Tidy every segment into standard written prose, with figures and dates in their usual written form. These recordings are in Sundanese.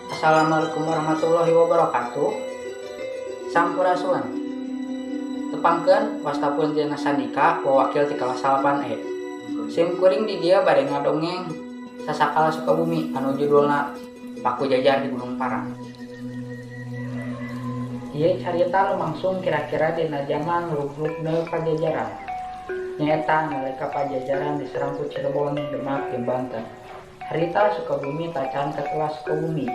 Assalamualaikum warahmatullahi wabarakatuh. Sampurasun. Tepangkeun, wasta pun Jena Sandika, wakil ti kelas 8 E. Sim kuring di dieu bade ngadongeng Sasakala Sukabumi anu judulna Paku Jajar di Gunung Parang. Ieu carita lumangsung kira-kira dina jaman rugrugna Pajajaran. Nyaeta nalika Pajajaran diserang ku Cirebon, Demak, jeung Banten. Harita Sukabumi tacan katelah Sukabumi.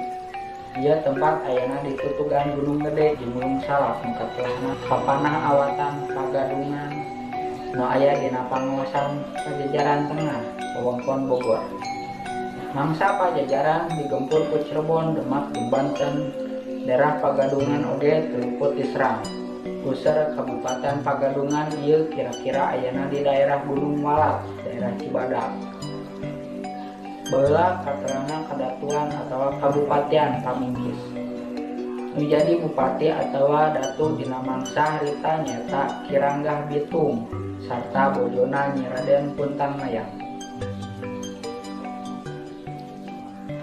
Ieu tempat ayana di tutugan Gunung Gede jeung Gunung Salak nu katelahna papanah awatan Pagadungan nu aya dina panguasan Pajajaran Tengah, wewengkon Bogor. Mangsa Pajajaran digempur ku Cirebon, Demak, jeung Banten. Daerah Pagadungan oge teu luput diserang. Puseur Kabupaten Pagadungan ieu kira-kira ayana di daerah Gunung Walak, daerah Cibadak. Baheula katelahna kadatuan atawa kabupatian Pamingkis. Nu jadi bupati atawa datu dina mangsa harita nyaeta Ki Ranggah Bitung sarta bojona Nyi Raden Puntang Mayang.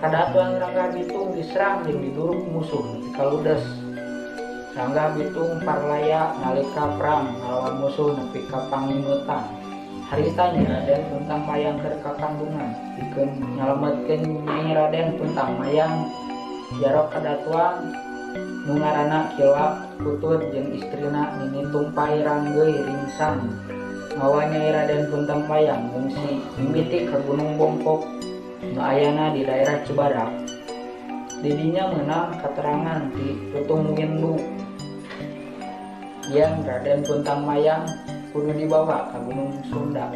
Kadatuan Ranggah Bitung diserang jeung diduruk musuh nepi ka ludes. Ranggah Bitung parlaya nalika perang ngalawan musuh nepi ka pangimeutan. Harita Nyi Raden Puntang Mayang keur kakandungan pikeun nyalametkeun Nyai Raden Puntang Mayang jaro kadatuan nu ngaranna Ki Loa Putut jeung istrina Nini Tumpai Ranggeuy Ringsang mawa Nyai Raden Puntang Mayang ngungsi mimiti ka Gunung Bongkok nu ayana di daerah Cibadak. Di dinya meunang katerangan ti Tutung Windu yen Raden Puntang Mayang kudu dibawa ka Gunung Sunda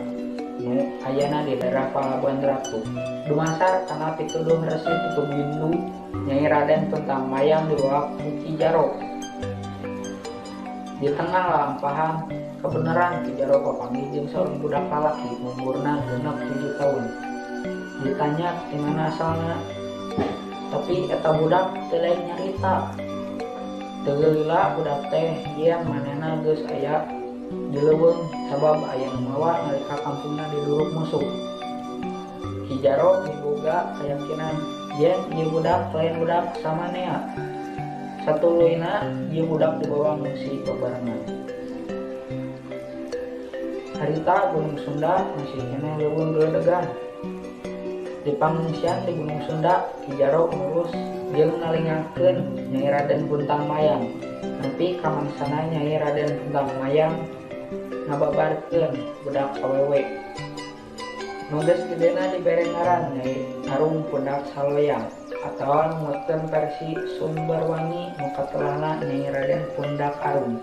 nu ayana di daerah Palabuhan Ratu. Dumasar kana pituduh Resi Tutung Windu, Nyai Raden Puntang Mayang dibawa ku Ki Jaro. Di tengah lalampahan kebenaran Ki Jaro papanggih jeung saurang budak lalaki umurna 6-7 tahun. Ditanya di mana asalna, tapi eta budak teu lain nyarita. Teu lila budak teh yen manehna geus aya di leuweung sabab aya nu mawa nalika kampungna diduruk musuh. Ki Jaro miboga kayakinan yen ieu budak lain budak samanea. Satuluyna ieu budak dibawa ngungsi babarengan. Harita Gunung Sunda masih keneh leuweung geledegan. Di pangungsian di Gunung Sunda, Ki Jaro ngurus jeung ngalingakeun Nyai Raden Puntang Mayang. Nepi ka mangsana Nyai Raden Puntang Mayang ngababarkeun budak awewe. Nu geus gedena dibere ngaran Nyai Arum Pundak Saloyang atawa numutkeun versi Sumberwangi nu katelahna Nyai Raden Pundak Arum.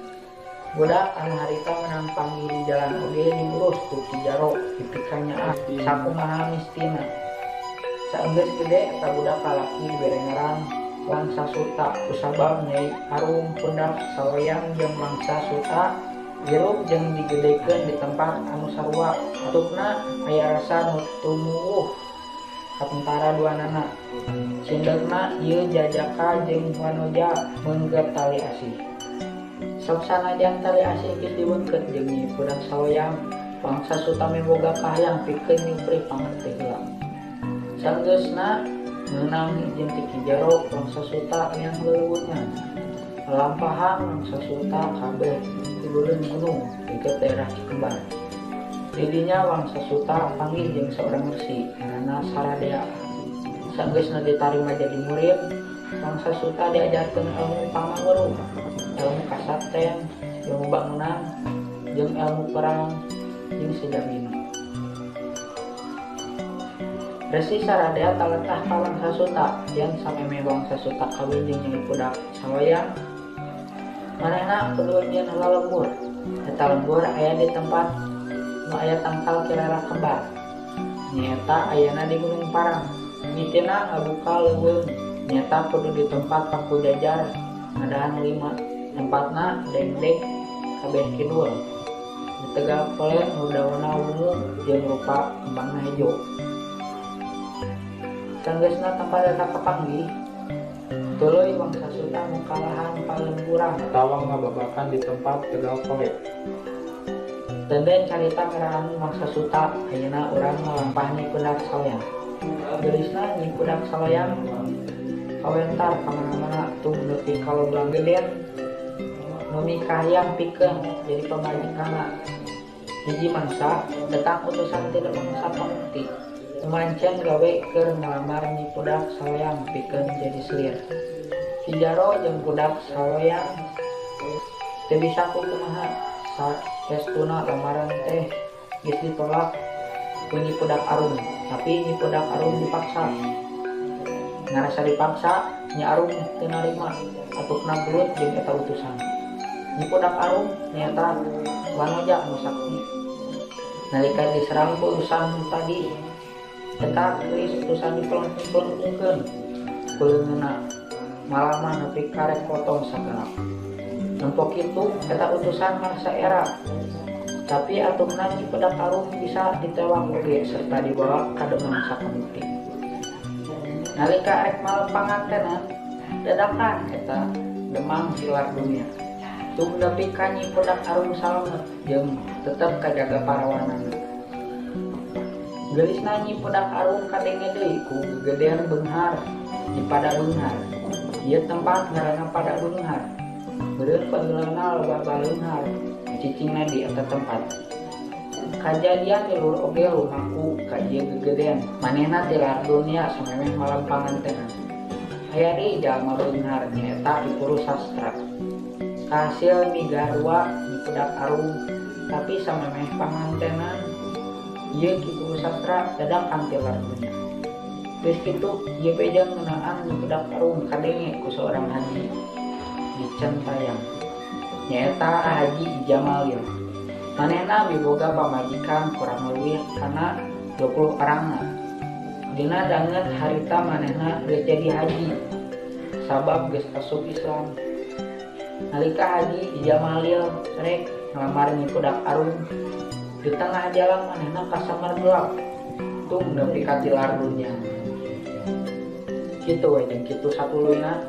Budak anu harita meunang panggih di jalan oge diurus ku Ki Jaro dipikanyaah sakumaha mistina. Saenggeus gede eta budak lalaki dibere ngaran Wangsa Suta kusabab Nyai Arum Pundak Saloyang jeung Wangsa Suta hirup jeung digedekeun di tempat anu sarua. Atupna aya rasa nu tumuwuh katentara duanana. Cindeukna ieu jajaka jeung wanoja meunggeut tali asih. Sok sanajan tali asih geus dibeungkeut jeung Nyai Pundak Saloyang, Wangsa Suta miboga kahayang pikeun nyupri pangarti heula. Sanggeusna meunang izin ti Ki Jaro, Wangsa Suta miang leuweungan. Lalampahan Wangsa Suta kabeh tidureun gunung deket daerah Cikembar. Di dinya Wangsa Suta panggih jeung saurang resi ngaranna Saradea. Sanggeusna ditarima jadi murid, Wangsa Suta diajarkeun ilmu pamaweruh, ilmu kasaten, ilmu bangunan, jeung ilmu perang jeung sejamina. Resi Saradea taletah ka Wangsa Suta yen samemeh Wangsa Suta kawin jeung Nyai Pundak Saloyang, manehna kudu nyieun heula lembur. Eta lembur aya di tempat nu aya tangkal kirara kembar. Nyaeta ayana di Gunung Parang. Mimitina ngabuka leuweung nyaeta kudu di tempat Paku Jajar ngadahan 5. Tempatna dengdek kabeh kidul. Di Tegal Kole nu daunna wungu jeung rupa kembangna hejo. Sanggeusna tempat eta kapanggih, tuluy Wangsa Suta mukalahan palemburan atawa ngababakan di tempat Tegal Kole. Denden carita ngeraan Wangsa Suta ayeuna urang ngalampah Nyi Pudak Saloyang. Geulisna Nyi Pudak Saloyang kawentar ka mana-mana tung nepi ka loblang geden nu mikahayang pikeun jadi pamajikanna. Hiji mangsa datang utusan ti Demang Sakamukti nu mancen gawe keur ngalamar Nyi Pudak Saloyang pikeun jadi selir. Ki Jaro jeung Pudak Saloyang teu bisa ku kumaha saestuna lamaran teh geus ditolak ku Nyi Pudak Arum, tapi Nyi Pudak Arum dipaksa. Ngarasa dipaksa, Nyi Arum teu narima atukna gelut jeung eta utusan. Nyi Pudak Arum nyaeta wanoja anu sakti. Nalika diserang ku utusan tadi, eta geulis utusan dipelengkung-pelengkungkeun ku leungeunna malamah nepi ka rek potong sagelap. Nempo kitu eta utusan ngarasa era, tapi atukna Nyi Pudak Arum bisa ditewak oge serta dibawa ka Demang Sakamukti. Nalika rek malem pangantenan, dadakan eta Demang tilar dunia. Tung nepi ka Nyi Pudak Arum salamet jeung tetep kajaga parawanana. Geulisna Nyi Pudak Arum kadenge deui ku gegedean beunghar di pada beunghar. Ieu tempat ngaranna pada beunghar. Beureun baheulana loba baleunghar cicingna di eta tempat. Kajadian di luhur oge lumaku ka ieu gegedean. Manehna tilar dunia samemeh malam pangantenan. Aya deui jalma beunghar nyaeta Ki Puru Sastra. Kahasil migarwa Nyi Pudak Arum, tapi samemeh pangantenan ieu Ki Puru Sastra dadakan tilar dunia. Geus kitu ieu beja ngeunaan Nyi Pudak Arum kadenge ku seorang haji di Centayang nyaeta Haji Jamalil. Manehna miboga pamajikan kurang leuwih kana 20 orangna. Dina danget harita manehna geus jadi haji sabab geus asup Islam. Nalika Haji Jamalil rek ngalamar Nyi Pudak Arum, di tengah jalan manehna kasamar gelap tung nepi ka tilar dunya. Kitu we jeung kitu satuluyna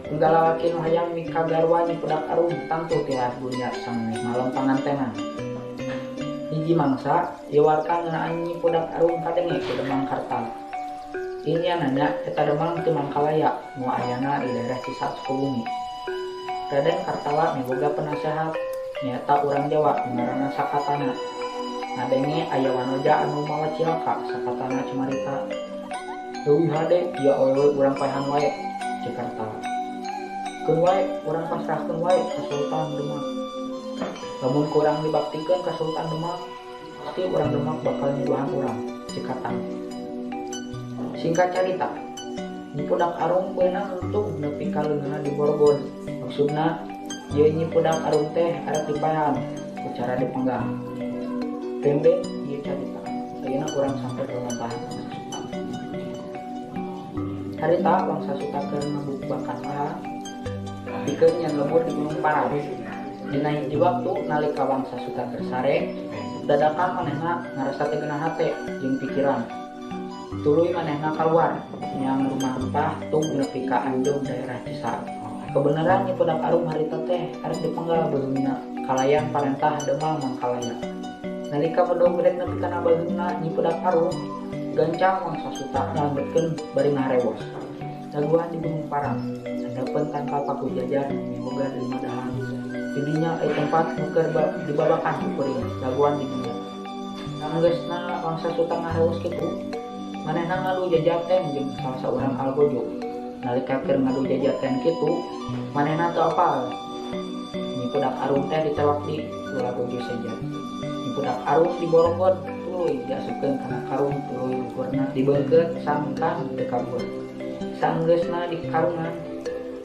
unggal lalaki nu hayang mikagarwa Nyi Pudak Arum tangtu tilar dunya samemeh malem pangantenan. Hiji mangsa ieu warta ngeunaan Nyi Pudak Arum kadenge ku Demang Kartala. Inya nanya eta Demang ti Mangkalaya nu ayana di daerah Cisaat Sukabumi. Raden Kartala miboga penasehat nyaeta urang Jawa ngaranna Sakatana. Ngadenge aya wanoja anu mawa cilaka, Sakatana cumarita. Leuwih hade ieu awewe urang paehan wae ceuk Kartala. Keun wae urang pasrahkeun wae ka Sultan Demak. Lamun ku urang dibaktikeun ka Sultan Demak, pasti urang Demak bakal nyuduhan urang ceuk Kartala. Singkat carita, Nyi Pudak Arum beunang untung nepi ka leungeunna di Borgon. Maksudna ieu Nyi Pudak Arum teh arek dipaehan ku cara dipenggal. Denden ieu carita, ayeuna urang sampe ka lampahan Wangsa Suta. Harita Wangsa Suta keur ngabukbakan lahan pikeun nyen lembur di Gunung Parang. Dina hiji waktu nalika Wangsa Suta keur sare, dadakan manehna ngarasa teu geunah hate jeung pikiran. Tuluy manehna kaluar nyang rumah rempah tung nepi ka anjong daerah Cisaat. Kebenaran Nyi Pudak Arum harita teh arek dipenggal beuheungna kalayan parentah Demang Mangkalaya. Nalika bedog rek nepi kana beuheungna Nyi Pudak Arum, gancang Wangsa Suta nyalametkeun bari ngaharewos. Daguan di Gunung Parang, handapeun tangkal paku jajar miboga 5 dahan. Didinya aya tempat nu keur dibabakan ku kuring, daguan di dinya. Sanggeusna Wangsa Suta ngaharewos kitu, manehna ngadu jajaten jeung salah saurang algojo. Nalika keur ngadu jajaten kitu, manehna teu apal. Nyi Pudak Arum teh ditewak di Ulagojo seja. Nyi Pudak Arum diboronggon tuluy diasupkeun kana karung tuluy luhurna dibeungkeut sangkan teu kabur. Sanggeusna di karungan,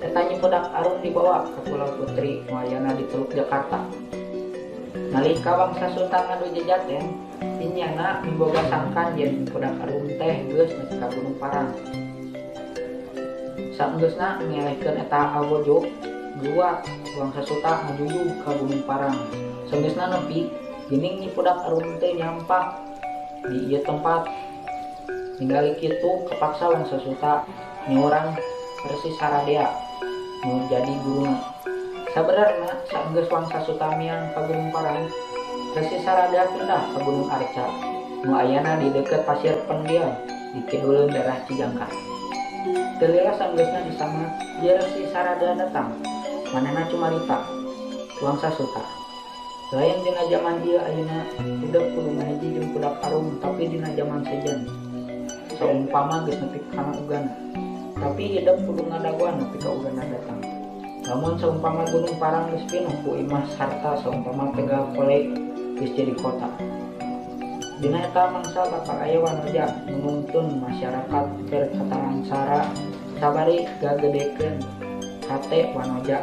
eta Nyi Pudak Arum dibawa ka Pulau Putri nu ayana di Teluk Jakarta. Nalika Wangsa Suta ngadu jajaten, inyana miboga sangkan yen Nyi Pudak Arum teh geus nepi ka Gunung Parang. Sanggeusna ngelehkeun eta algojo, geluar Wangsa Suta ngajujug ka Gunung Parang. Sanggeusna nepi, geuning Nyi Pudak Arum teh nyampak di ieu tempat. Ningali kitu kepaksa Wangsa Suta nyorang Resi Saradea nu jadi guruna. Sabenerna saenggeus Wangsa Suta miang ka Gunung Parang, Resi Sarada pindah ka Gunung Arca nu ayana di deukeut Pasir Pendiam di kiduleun daerah Cijangkar. Teu lila sanggeusna disamad, ieu Resi Sarada datang. Manehna cumarita, Wangsa Suta. Lain dina jaman ieu ayeuna hidep kudu ngahiji jeung budak arum tapi dina jaman sejen. Saumpama geus nepi kana ugana. Tapi hidep kudu ngadagoan nepi ka ugana datang. Lamun saumpama Gunung Parang geus pinuh ku imah sarta saumpama Tegal Kole geus jadi kota. Dina eta mangsa bakal aya wanoja nu nuntun masyarakat keur katalangsara sabari gagedekeun hate wanoja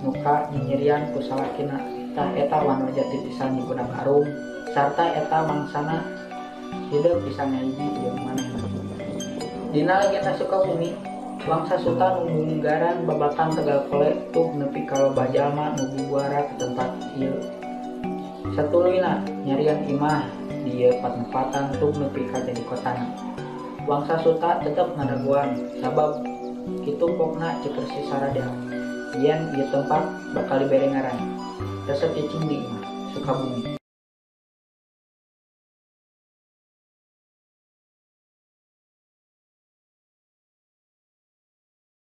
nu ka nyinyirian ku salakina tah eta wanoja titisan Nyi Budak Arum sarta eta mangsana hidep bisa ngahiji jeung manehna. Dina legenda Sukabumi, Wangsa Suta nu munggaran babakan Tegal Kole tug nepi ka loba jalma nu bubuara ka tempat ieu. Satuluyna nyarian imah di ieu patempatan tug nepi ka jadi kotana. Wangsa Suta tetep ngadagoan sabab kitu pokna ceuk Resi Sarada yen ieu tempat bakal dibere ngaran. Resep cicing di imah, Sukabumi.